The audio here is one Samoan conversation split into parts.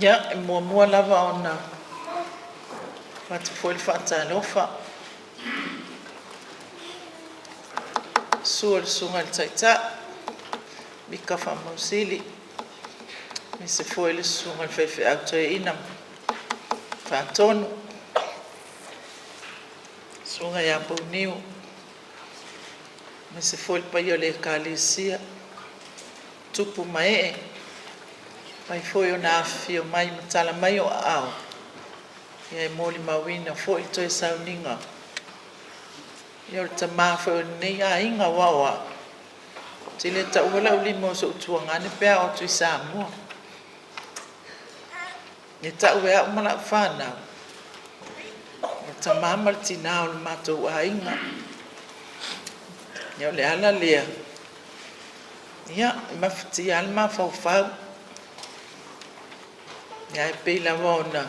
Ia, e muamua lava ona avatu foi le faatalofa i le susu o le Susuga i le Taitai Mika Faamausili, aemaise foi le Susuga i le Faifeau Toeaina Faatonu, Susuga ia Pouniu aemaise foi le paia o le Ekalesia, tupu ma ee mai foi ona afifio mai ma tala mai o aao, e molimauina foi le toe sauniga o le tama foi o lenei aiga, aua o au, ou te le taua lau lima o sou tuagane pe a oo atu i Samoa. E tau e au ma lau fanau, o le tama ma le tina o le matou aiga. O le ala lea e mafatia lava le mafaufau. Ae pei lava ona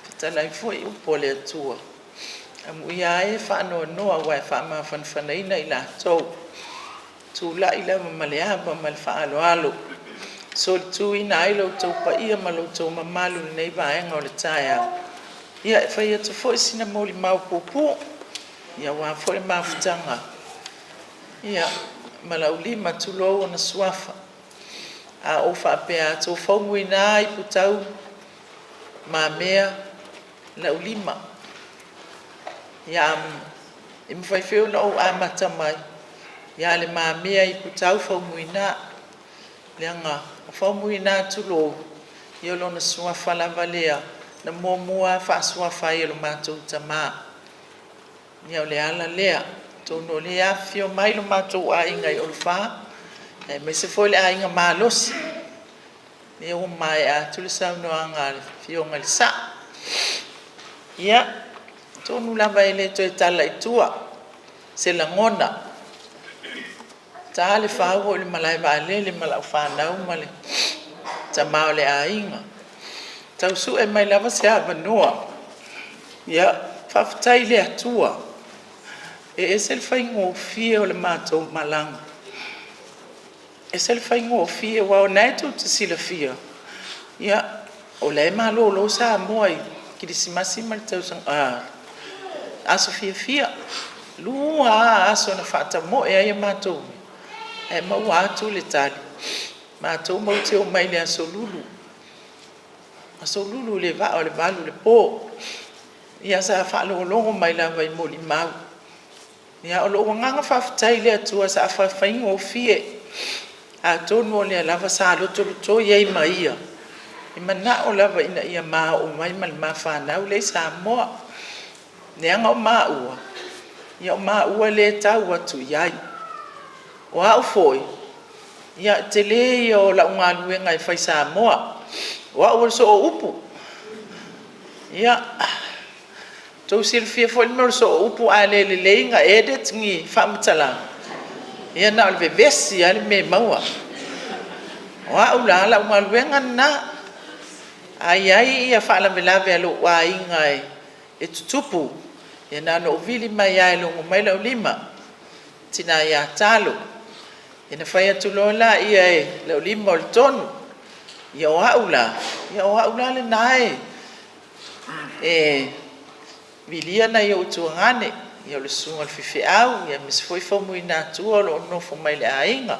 fetalai foi upu a le Atua, amuia ai e faanoanoa aua e faamafanafanaina i latou. E tulai lava ma le ava ma le faaaloalo e solituina ai lo outou paia ma lo outou mamalu i lenei vaega o le taeao e fai atu foi sina molimau puupuu aua foi le mafutaga ma Laulima, tulou ona suafa. A ou faapea atu o Faumuina Putau Le Mamea Laulima. E mafai foi ona ou amata mai ia Le Mamea Iputau Faumuina, leaga o Faumuina, tulou, o lona suafa lava lea na muamua faasuafa ai e lo matou tama. O le ala lea. Atonu o lea e afifio mai lo matou aiga i Olofa aemaise foi le aiga malosi, lea ua maea atu le saunoaga a le Afioga i le Sa'o. Ia, atonu lava e le toe tala i tua se lagona, e ta le fa ua ou i le malae vaalele ma lau fanau ma le tama o le aiga, tau sue mai lava se avanoa. Ia, faafetai i le Atua, e ese le faigofie o le matou malaga, e ese le faigofie, aua o lena tou te silafia, o la e malolo Samoa i le Kerisimasi ma le aso fiafia. E 2 lava aso na faatamoe ai a matou mea ae maua atu le tali matou te omai i le aso Lulu, aso Lulu i le vaa o le 8:00 i le po. Ia sa faalogologo mai lava i molimau. O lou agaga faafetai i le Atua sa faafaigofie, atonu o lea lava sa lotolotoi ai ma Ia e manao lava ina ia ma oo mai ma le ma fanau lea i Samoa. Leaga o maua, o maua lea e tau atu i ai. O au foi, ia, o le tele ia o lau galuega e fai i Samoa, o au o le sooupu. Ia tou silafia foi le mea o le sooupu, a le lelei ona edit ni faamatalaga, ia na o le vevesi lava le mea e maua. O au la, o lau galuega lena. A i ai faalavelave a lou aiga e tutupu, ia na ona ou vili mai lava e logo mai lau lima, le tina ia Talo. Ia ona fai atu loa lea e Laulima o le tonu. Ia o au la, o au la lena e vilia nai ou tuagane, o le susuga i le faifeau aemaise foi Faumuina-tua o lo o nonofo mai i le aiga.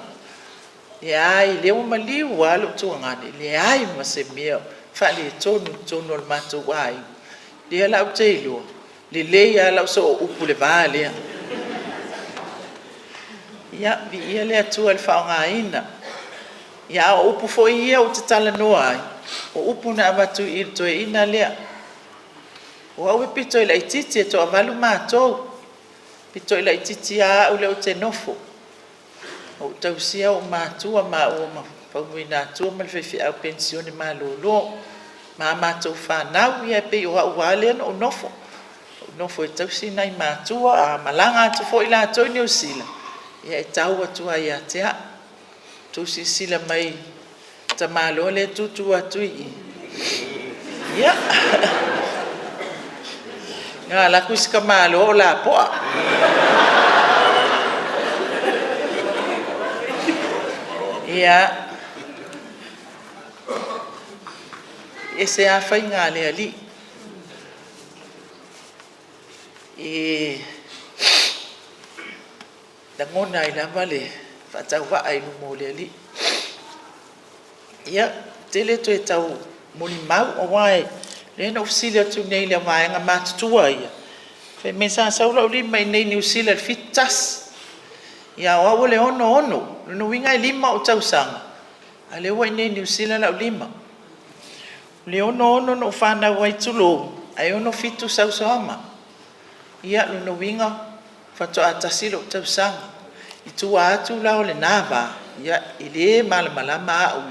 Leai, o lea ua maliu lava lou tuagane, e leai ma se mea o faaletonu i totonu o le matou aiga. O lea la ou te iloa, lelei lava lau sooupu i le va lea. Ia, viia le Atua i le faaaogaina. A o upu foi ia ou te talanoa ai, o upu na avatu i le toeaina lea. O au e pito laitiiti, e toavalu matou, e pito laitiiti lava au lea ou te nofo, na ou tausia ou matua maua ma Faumuina-tua ma le faifeau penisione malolo ma matou fanau. Ia pei o au lava lea na ou nofo, ou nofo e tausi nai matua. A malaga atu foi latou i Niu Sila, ia e tau atu lava ia te au. Ua outou silasila mai i le tamaloa lea e tu tu atu i i, ia, a alu atu isi tamaloa o lapoa. Ia, E ese lava faiga a le Alii. E lagona ai lava le faatauvaa i luma o le Alii. Ia, ou te le toe tau molimau aua o lea na ou fesili atu nei i le vaega matutua ia, fai mai sa sau lau lima i inei i Niu Sila i le 1971, a o au o le 1966. O lona uiga e 5 ou tausaga, a o lea ua i inei i Niu Sila lau lima. O le 1966 na ou fanau ai, tulou, ae 1967 sau Soama. Ia, o lona uiga faatoa tasi lou tausaga. I tua atu la o lena va, e le malamalama au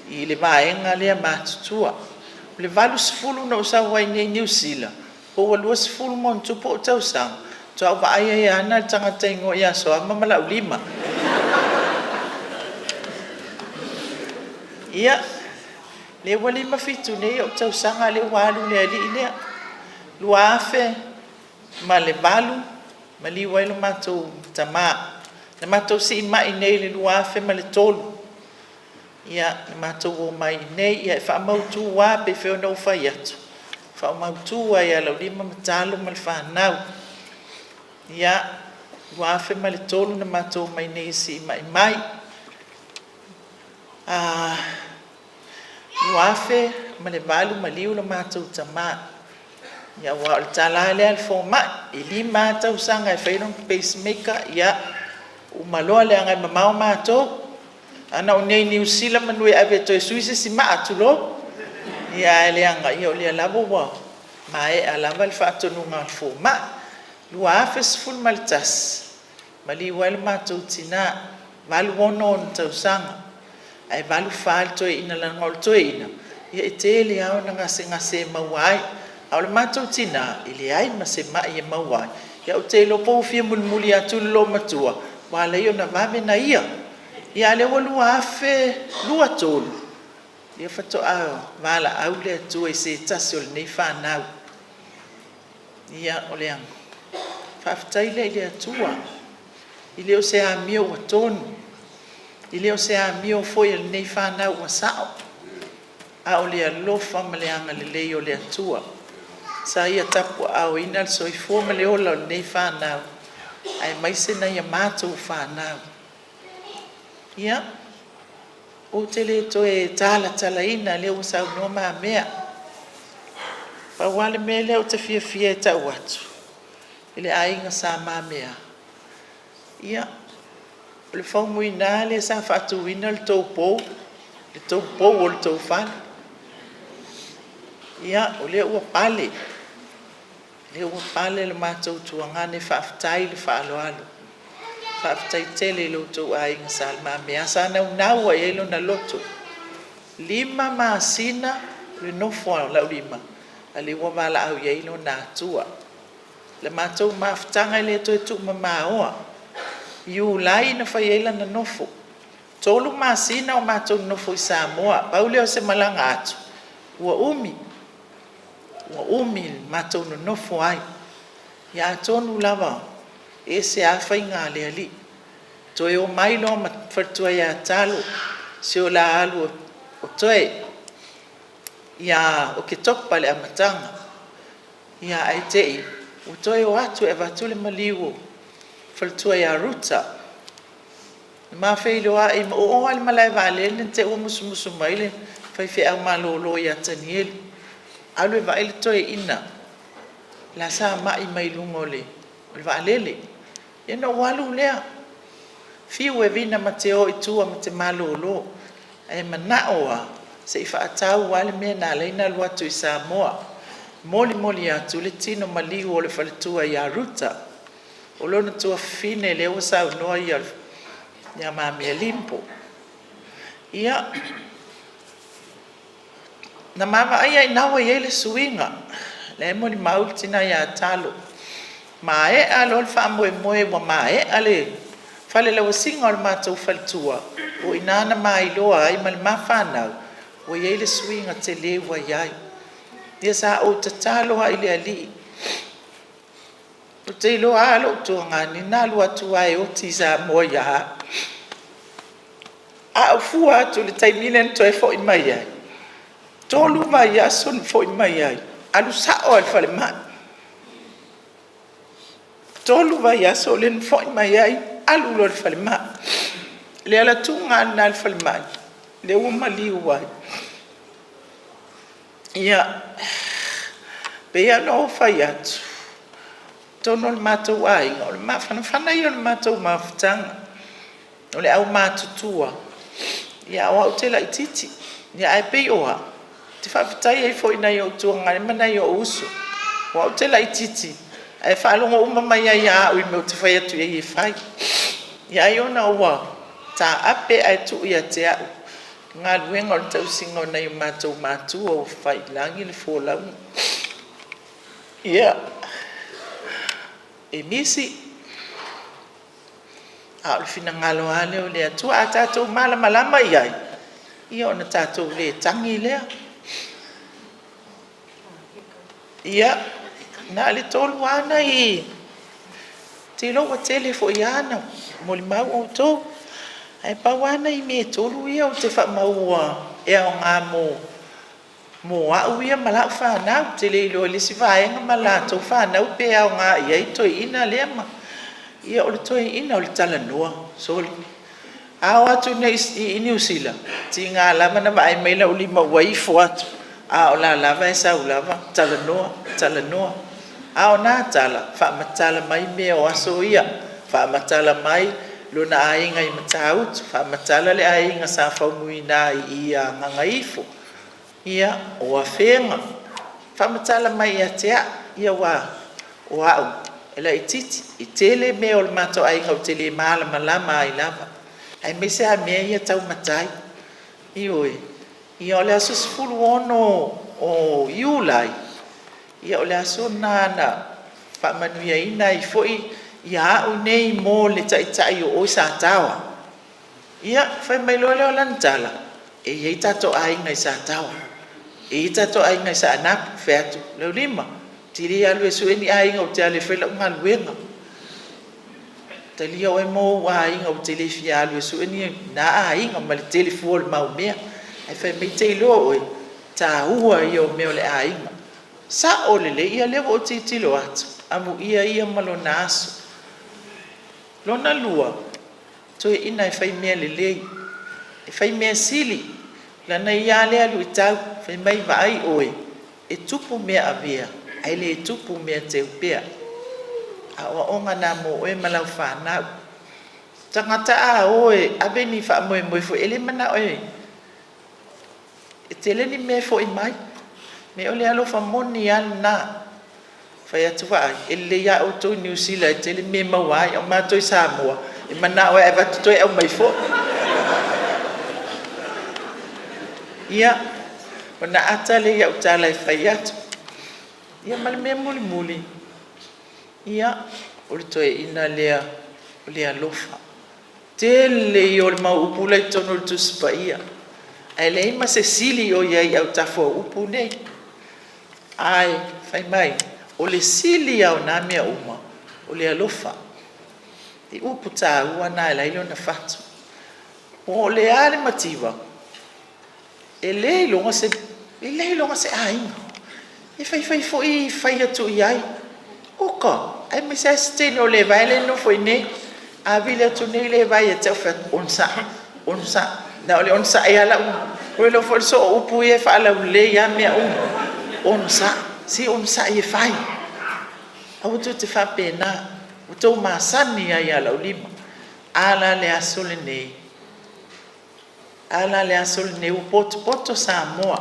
i le vaega lea matutua. O le 1980 na ou sau ai i Niu Sila, po ua 20+ ou tausaga, faatoa ou vaai e ana le tagata igoa ia Soama ma Laulima. Ia, lea ua 57 nei ou tausaga lea ua alu le alii lea. 2008 maliu ai lo matou tama. Na matou siimai i inei i le 2003. Na matou omai i inei. E faamautu lava pei foi ona ou fai atu, e faamautu lava ia Laulima ma talo ma le fanau. 2003 na matou omai nei e siimai mai. 2008 maliu lo matou tama. Aua o le tala lava lea a le fomai, e 5 lava tausaga e fai ai lona pacemaker, ia uma loa, leaga e mamao matou. Ana o i inei i Niu Sila semeamanu e ave e toe sui se isi maa, tulou. Ae leaga o lea lava ua maea lava le faatonuga a le fomai. 2011, maliu ai lo matou tina, e 86 ona tausaga, ae 84 le toeaina, leaga o le toeaina e tele lava ona gasegase e maua ai. A o le matou tina e leai ma se mai e maua ai. Ou te iloa po ua fia mulimuli atu le loomatua ua ala ai ona vave ona ia. A o lea ua 2023 lea faatoa valaau le Atua i se tasi o lenei fanau. Ia, o le faafetai lea i le Atua. E le o se amio ua tonu, e le o se amio foi a lenei fanau ua sao, a o le alofa ma le agalelei o le Atua sa Ia tapuaaoina le soifua ma le ola o lenei fanau aemaise nai a matou fanau. Ia, ou te le toe talatalaina, o lea ua saunoa Le Mamea. Pau lava le mea lea ou te fiafia e tau atu i le aiga Sa Mamea, ia, o le Faumuina lea sa faatuina le tou pou, le tou pou o le tou fale. Ia, o lea ua pale, o lea ua pale le matou tuagane. Faafetai le faaaloalo, faafetai tele i lo outou aiga Sa Le Mamea. Sa naunau lava i ai lona loto, 5 masina le nofo a Laulima a o lea ua valaau i ai lona Atua. O le matou mafutaga e le toe tuumamaoa. O Iulai na fai ai lana nofo, 3 masina o matou nonofo i Samoa. Pau lea o se malaga atu ua umi, ua umi le matou nonofo ai. Ia atonu lava e ese lava faiga a le Alii. Toe omai loa ma le faletua ia Talo, si o la alu o toe ia Oketopa i le amataga. Ae te i ua toe o atu e avatu le maliu o le faletua ia Ruta. Na ma feiloai, o o lava i le malaevaalele na te i ua musumusu mai le faifeau malolo ia Tanielu, alu e vaai le toeaina la e sa mai mai luga o le vaalele. Ia ona ou alu lea, fiu e vina ma te o i tua ma te malolo, ae manao lava se i faatau lava le mea na ala ai ona alu atu i Samoa, e molimoli atu le tino maliu o le faletua ia Ruta. O lona tuafafine lea ua saunoa ia Le Mamea Limpo. Ia, na ma vaai lava i ina ua i ai le suiga, lea e molimau le tina ia Talo. Maea loa le faamoemoe ua maea le falelauasiga o le matou faletua, o i ina na ma iloa ai ma le ma fanau ua i ai le suiga tele ua i ai. Ia sa ou tatalo lava i le Alii, ou te iloa lava lou tuagane na alu atu lava e oti i Samoa ia au. A ou fua atu i le taimi lea na toe foi mai ai, 3 vaiaso na foi mai ai, alu sao lava i le falemai. 3 vaiaso lea na foi mai ai alu loa i le falemai. O le alu atu lena i le falemai lea ua maliu ai. Ia, pei lava ona ou fai atu, o totonu o le matou aiga o le mafanafana ia o le matou mafutaga. O le aumatutua, a o au ou te laitiiti. Ae pei o au, ou te faafetai ai foi i nai ou tuagane ma nai ou uso, o au ou te laitiiti ae faalogo uma mai lava ia au i mea ou te fai atu i ai e fai. Ia ai ona ua taape ae tuu ia te au le galuega o le tausiga o nai o matou matua ua fai i lagi le folauga. Ia, e misi, a o le finagalo lava lea o le Atua. A tatou malamalama i ai, ia ona tatou le tagi lea. Ia, na o le 3 lava nai… Ou te iloa ua tele foi lava ina molimau outou, ae pau lava nai mea e 3 ia ou te faamauina e aoga mo au ia ma lau fanau. Ou te le iloa i le isi vaega ma latou fanau pe aoga i ai le toeaina lea ma… Ia, o le toeaina o le talanoa, sole, a o atu nei i Niu Sila, tiga lava ona vaai mai lau lima ua ifo atu, a o la e lava e sau lava talanoa, talanoa. A o na tala, faamatala mai mea o aso ia, faamatala mai lona aiga i Matautu, faamatala le aiga sa Faumuina i Gagaifo, ia, o Afega, faamatala mai ia te au. Aua o au e laitiiti, e tele mea o le matou aiga ou te le malamalama ai lava, aemaise lava mea ia tau matai. Ioe. Ia o le aso 16 o Iulai, o le aso lena na faamanuiaina ai foi au nei mo le taitai o oe Sataoa. Ia, fai mai loa lea o lana tala, e i ai tatou aiga i Sataoa, e i ai tatou aiga i Saanapu. Ou fai atu, Laulima, ou te le alu e sue ni aiga ou te alu e fai lau galuega. Talia oe ma ou aiga, ou te le fia alu e sue ni na aiga ma le tele fua o le mau mea. Ae fai mai, e te iloa oe, o le taua ia o mea o le aiga. Sao lelei. Ia lea ua ou tilotilo atu, amuia ia ma lona aso. Lona lua, toeaina e fai mea lelei, e fai mea sili. O lana ia lava lea luitau, fai mai, vaai oe, e tupu mea avea ae le tupu mea teupea. O aoaoga na mo oe ma lau fanau. O tagata a o e ave ni faamoemoe foi, e le manao e tele ni mea e foi mai. O le alofa moni lava lena. Fai atu vaai, e lelei lava outou i Niu Sila e tele mea e maua ai, a o matou i Samoa, e manao e avatu toe aumai foi. Ia, ona ata lea i au tala e fai atu. Ia ma le mea mulimuli, ia, o le toeaina lea o le alofa. Tele ia o le mau upu la e i totonu o le Tusi Paia, ae leai ma se sili o i ai i autafa o upu nei. Ae fai mai, o le sili lava o na mea uma, o le alofa. O upu taua na e ala ai ona fatu. Po o le a le mativa, e le iloga se aiga. E fai fai foi fai atu i ai. Oka, aemaise lava si teine o Levae lea e nofo i inei. A vili atu nei Levae ia te au, ou fai atu, onosai, onosai. Na o le onosai lava lau… Ua ou iloa foi le soo o upu ia e faalaulelei lava mea uma. Onosai, se onosai e fai. Aua tou te faapena, ua outou masani ai ia Laulima. A la le aso lenei? A la le aso lenei ua potopoto Samoa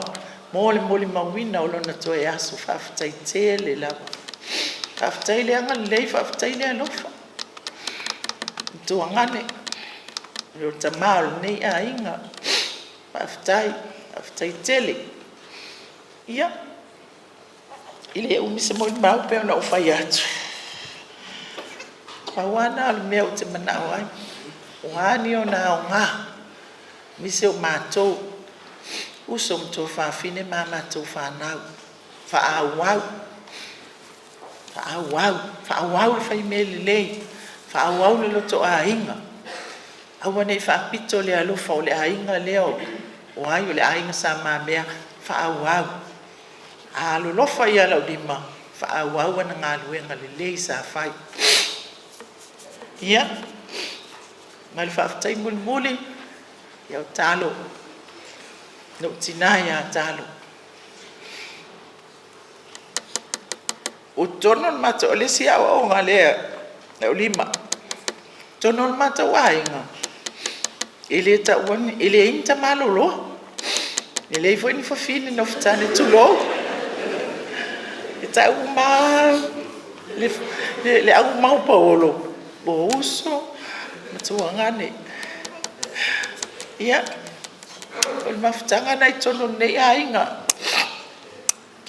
mo le molimauina o lona toe aso. Faafetai tele lava. Faafetai le agalelei, faafetai le alofa. Le tuagane, o le tama o lenei aiga. Faafetai, faafetai tele. Ia, e le umi se molimau pei ona ou fai atu, pau lava lena o le mea ou te manao ai, o a ni ona aoga, aemaise o matou, uso ma tuafafine ma a matou fanau, faaauau, faaauau, faaauau le fai mea lelei, faaauau le loto aiga, aua ne i faapito le alofa, o le aiga lea o ai, o le aiga Sa Mamea. faaauau. A alolofa ia Laulima, faaauau ana galuega lelei sa fai. Ia, ma le faafetai mulimuli, ia o Talo, lou tina ia Talo. O totonu o le matou, o le isi aoaoga lea Laulima, o totonu o le matou aiga, e le taua ni, e leai ni tama loloa, e leai foi ni fafine nofotane, tulou. E tau uma lava le au maopaolo, o uso ma tuagane. Ia, o le mafutaga lena i totonu o lenei aiga.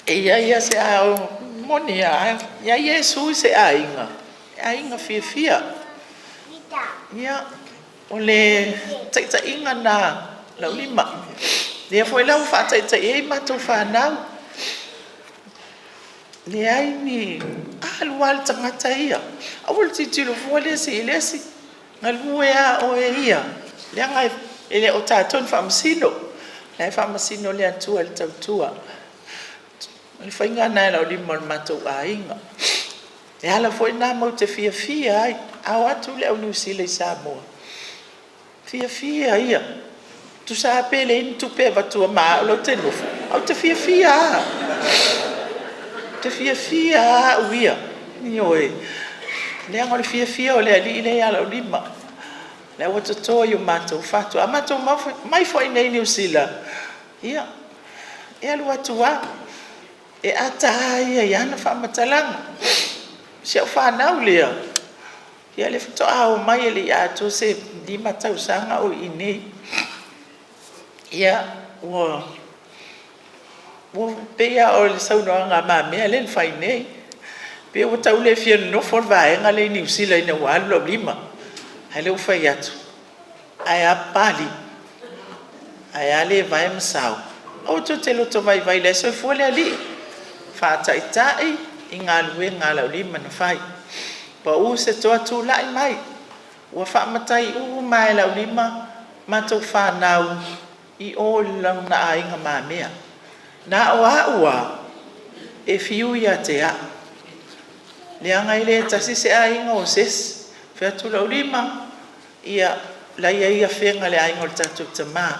E i ai lava se… e moni lava, a i ai Iesu i se aiga, e aiga fiafia. Ia, o le taitaiga lena a Laulima, lea foi la ua faataitai ai matou fanau. E leai ni… alu lava le tagata ia, aua le tilotilo fua le isi i le isi, galue lava oe ia, leaga e le o tatou ni faamasino, o la e faamasino le Atua i le tautua. O le faiga lena Laulima o le matou aiga. O le ala foi lena matou te fiafia ai, a o atu le au Niu Sila i Samoa, fiafia ia. Tusa lava pe leai ni tupe e avatua ma au la ou te nofo, ae ou te fiafia lava. Ou te fiafia lava au ia, ioe, leaga o le fiafia o le Alii lea ia Laulima, lea ua toto i o matou fatu. A matou omai foi i Niu Sila, ia, e alu atu lava, e ata lava ia i ana faamatalaga. O si au fanau lea, ia lea faatoa omai e le i atoa se 5 tausaga o i inei. Ia, ua pei lava o le saunoaga a Le Mamea lea na fai nei, pei ua tau le fia nonofo le vaega lea i Niu Sila ina ua alu Laulima. A o lea ua fai atu, ae a Papalii? Ae a Levae ma Sao? Aua tou te lotovaivai o la e soifua le Alii, faataitai i galuega a Laulima na fai. Pau se toa, tulai mai, ua faamatai uma lava e Laulima matou fanau i o i lona aiga mamea. Na o au lava e fiu ia te au, leaga e le tasi se aiga o se isi. Ou fai atu, Laulima, ia o la e i ai Afega i le aiga o le tatou tama,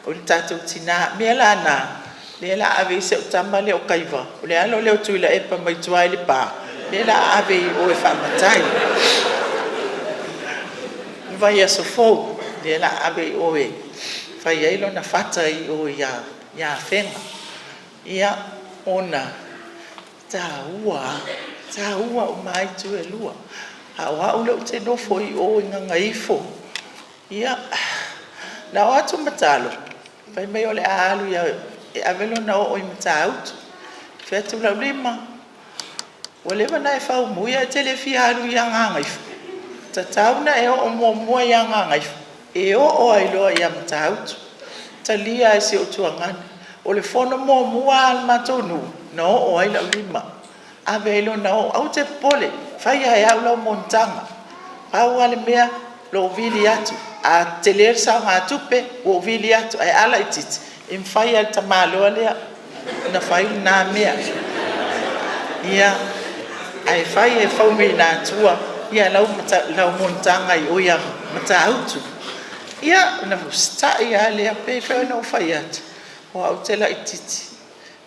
o le tatou tina. O le mea la lena, o lea o le a ave ai si au tama lea o Kaiva, o le alo lea o Tuilaepa mai tua i Lepa, lea o le a ave i o e faamatai i le vaiaso fou, lea o le a ave i o e fai ai lona fata i o i Afega. Ia, ona e taua lava, e taua uma lava itu e lua. A o au lea ou te nofo i o i gagaifo, ia, na o atu ma talo, fai mai o le a alu e ave lona oo i Matautu. Ou fai atu, Laulima, ua leva ona e faumui ae e te le fia alu ia Gagaifo? E tatau ona e oo muamua ia Gagaifo e oo ai loa ia Matautu. E talia e si ou tuagane. O le fono muamua lava a le matou nuu na oo ai Laulima, ave ai lona oo. Aua e te popole, e faia e au lau monotaga. Pau lava le mea, lou vili atu, a tele le saogatupe, ua ou vili atu, ae a laitiiti, e mafai lava e le tamaloa lea ona fai lena mea. Ia, ae fai e Faumuina lau monotaga i o ia Matautu. Ia, ona usitai lava lea. E pei foi ona ou fai atu, o au ou te laitiiti,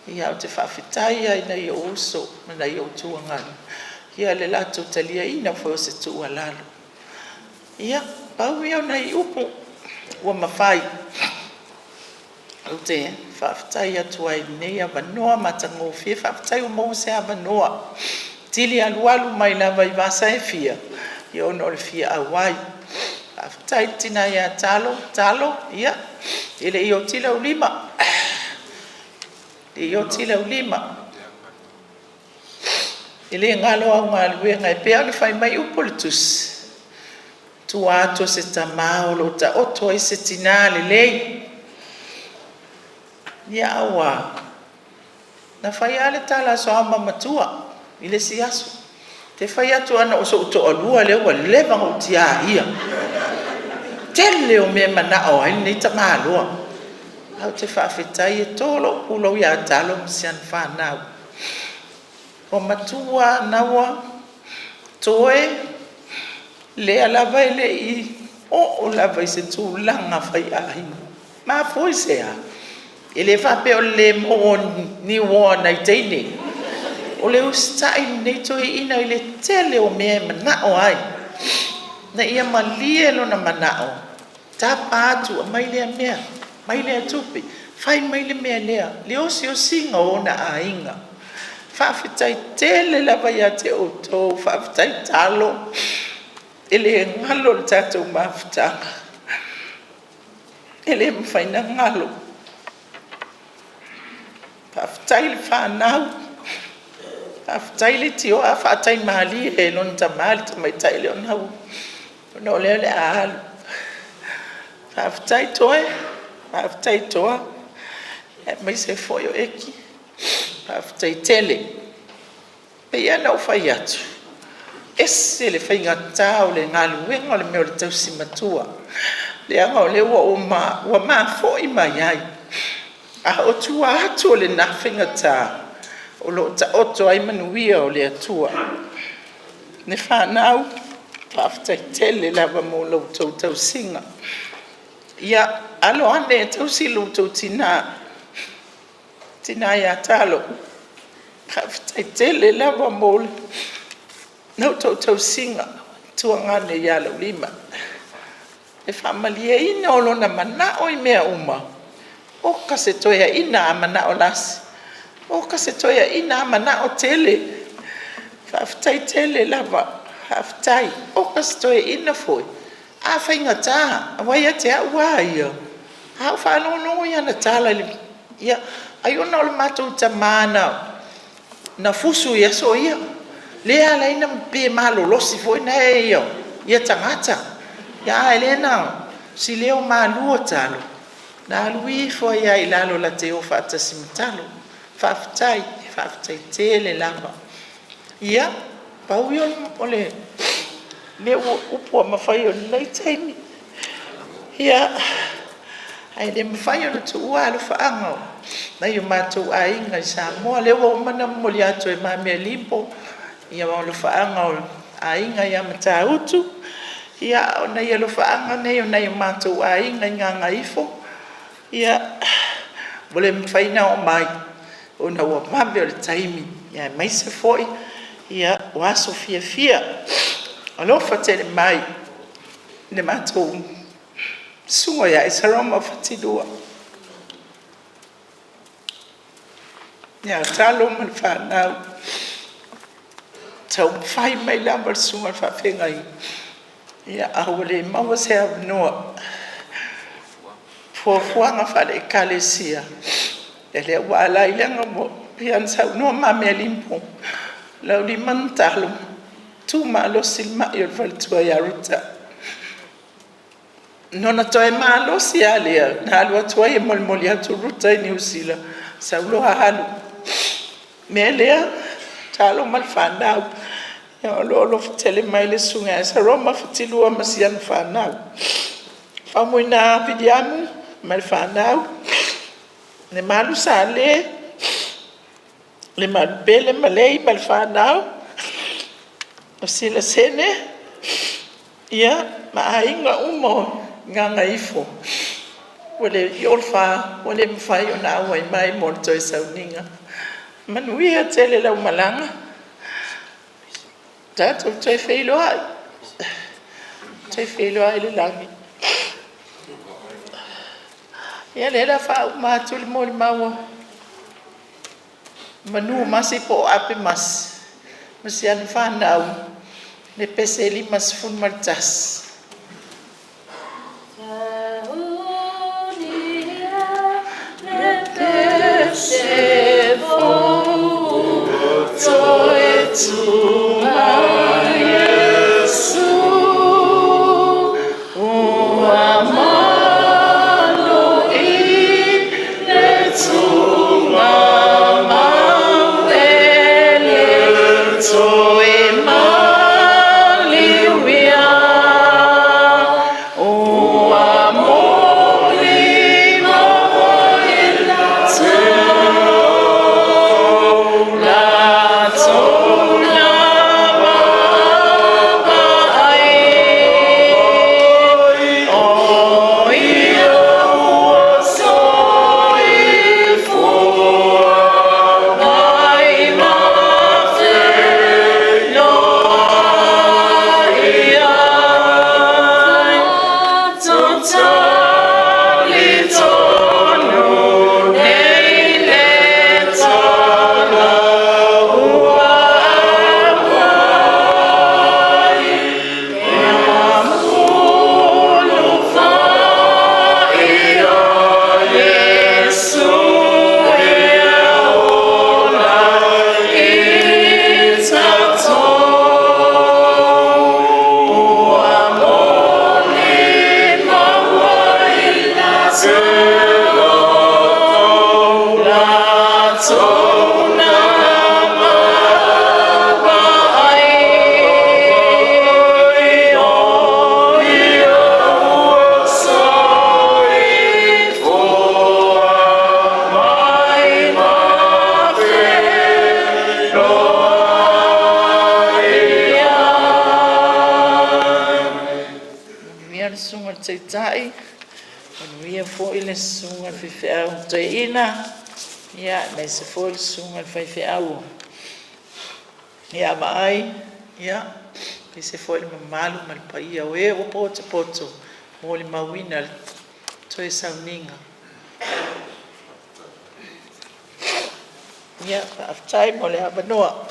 ae ou te faafetai lava i nai ou uso ma nai ou tuagane i le latou taliaina foi o se tuualalo. Ia, pau ia o nai upu ua mafai ou te faafetai atu ai i lenei avanoa matagofie. Faafetai ua maua se avanoa e tili alualu mai lava i vasa e fia ona o le fia auai. Faafetai i le tina ia Talo. Talo, ia, e le i oti lau lima, e le i oti lau lima. E le galo au galuega e pei lava ona fai mai upu o le Tusi, o tua atu o se tama o lo o taoto ai se tina lelei. Ia aua na fai lava le tala a suauma matua i le isi aso, ou te fai atu ana o sou toalua lea ua leva ona ou tiaia. Tele o mea e manao ai lenei tamaloa. Ae ou te faafetai e to lou pulou ia Talo ma si ana fanau. Ua matua lava naua toe, lea lava e le i oo lava i se tulaga faiaiga. Mafua i se a? E le faapea o le le maua o ni uo a nai teine. O le usitai i lenei toeaina i le tele o mea e manao ai, ina ia malie lona manao, tapa atu, aumai lea mea, aumai lea tupe, fai mai le mea lea, le osiosiga o ona aiga. Faafetai tele lava ia te outou, faafetai talo, e le galo le tatou mafutaga, e le mafai ona galo. Faafetai i le fanau, faafetai Leitioa, a faataimalie e lona tama le tamaitai lea o Naua, ona o lea o le a alu. Faafetai Toe, faafetai Toa aemaise foi o Eki, faafetai tele. E pei lava ona ou fai atu, e ese le faigata o le galuega o le mea o le tausi matua, leaga o lea ua ma foi mai ai, a o tua atu o lena faigata, o lo o taoto ai manuia o le Atua. Le fanau, faafetai tele lava mo la outou tausiga. Ia alo ane e tausi lo outou tina, le tina ia Talo. Faafetai tele lava mo la outou tausiga, tuagane ia Laulima. Le faamalieina o lona manao i mea uma, oka se toeaina a manao lasi, oka se toeaina a manao tele. Faafetai tele lava, faafetai. Oka se toeaina foi a faigata, aua ia te au lava ia, a ou faalogologo i ana tala, ia ai ona o le matou tama na fusu i aso ia, lea e ala ai ona pei e malolosi foi lea ia tagata. A o lea na si leo malu o Talo na alu ifo ai lava i lalo latou te o faatasi ma talo. Faafetai, faafetai tele lava. Ia, pau ia o upu ua mafai i lenei taimi, ia, ae le mafai ona tuua alofaaga o nai o matou aiga i Samoa. O lea ua uma ona momoli atu e Le Mamea Limpo alofaaga o aiga ia Matautu. Ia, o nai alofaaga nei o nai o matou aiga i Gagaifo, ia, ua le mafai ona oo mai ona ua vave o le taimi, aemaise foi o aso fiafia. Alofa tele mai i le matou susuga ia Eserauma Fatilua ia Talo ma le fanau, taumafai mai lava le susuga i le faafeagaiga, ae ua le maua se avanoa. O fuafuaga faale-Ekalesia, ia lea ua ala ai lea, pei ona saunoa Le Mamea Limpo, Laulima ma Talo, tu malosi le mai o le faletua ia Ruta. Ona toe malosi lava lea na alu atu ai e molimoli atu Ruta i Niu Sila, sau loa alu. O le mea lea, Talo ma le fanau, ia o lo o alofa tele mai le Susuga ia Eseroma Fatilua ma si ana fanau. Faumuina Viliamu ma le fanau, Lemalu Sale, Lemalupele ma Lei ma le fanau, o Sila Sene ia ma aiga uma o Gagaifo Ua le mafai ona auai mai mo le toe sauniga. Manuia tele lau malaga, tatou toe feiloai, toe feiloai i le lagi. Ia lea o le a faauma atu le molimau a Manu Masi po o Ape Masi ma si ana fanau i le pese 51. Faamanuia le Susuga i le Taitai, manuia foi le Susuga i le Faifeau Toeaina, aemaise foi le Susuga i le Faifeau ia Vaai, aemaise foi le mamalu ma le paia o e ua potopoto e molimauina le toe sauniga. Ia, faafetai mo le avanoa.